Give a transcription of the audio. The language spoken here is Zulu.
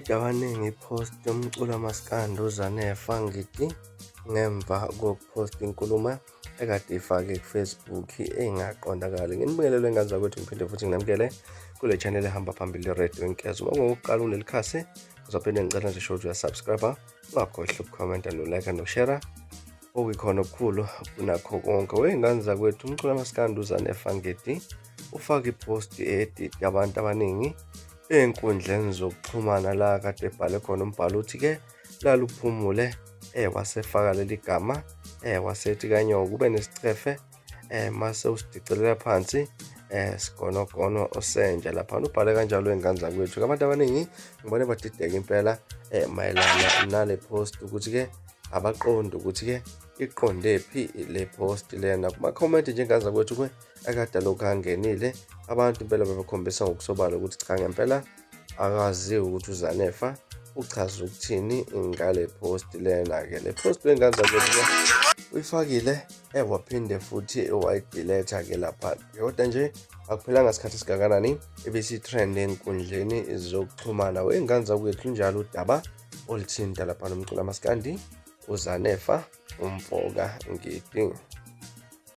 Idide abaningi i-post yomculi kamaskandi uZanefa Ngidi ngemva kokuphosta inkulumo ekade ifake ku-Facebook engaqondakali. Nginibingelele ngane zakwethu ngiphinde futhi nginamukele kule channel ehamba phambili i-Radio Inkezo. Uma kungokuqala kuleli khasi uzophinde ngicela nje shothi uyasubscribe, ungakhohlwa ukukhomenta no-like nokushare okuyikhona okukhulu kunakho konke. Wey'ngane zakwethu umculi kamaskandi uZanefa Ngidi ufake i-post edide abantu abaningi ey'nkundleni zokuxhumana la kade ebhale khona umbhalo uthi-ke laluphumule wasefaka leli gama wasethi kanyoko kube nesicefe mase usidicelela phansi sigonogono osenja lapha ubhale kanjalo ey'ngane zakwethu. Abantu abaningi ngibone badideka impela mayelana nale post ukuthi-ke abaqondi ukuthi-ke iqonde phi le post lena. Kuma-comment nje ngane zakwethu ke akade alokhu angenile abantu impela bebekhombisa ngokusobala ukuthi cha ngempela akaziwa ukuthi uZanefa uchaza ukuthini ngale post lena-ke. Le post wengane zakwethu uyifakile waphinde futhi wayidiletha-ke lapha. Kodwa nje akuphelanga sikhathi esingakanani ebisi-trend ey'nkundleni zokuxhumana. Wey'ngane zakwethu lunjalo udaba oluthinta lapha nomculo kamaskandi uZanefa umfoka Ngidi.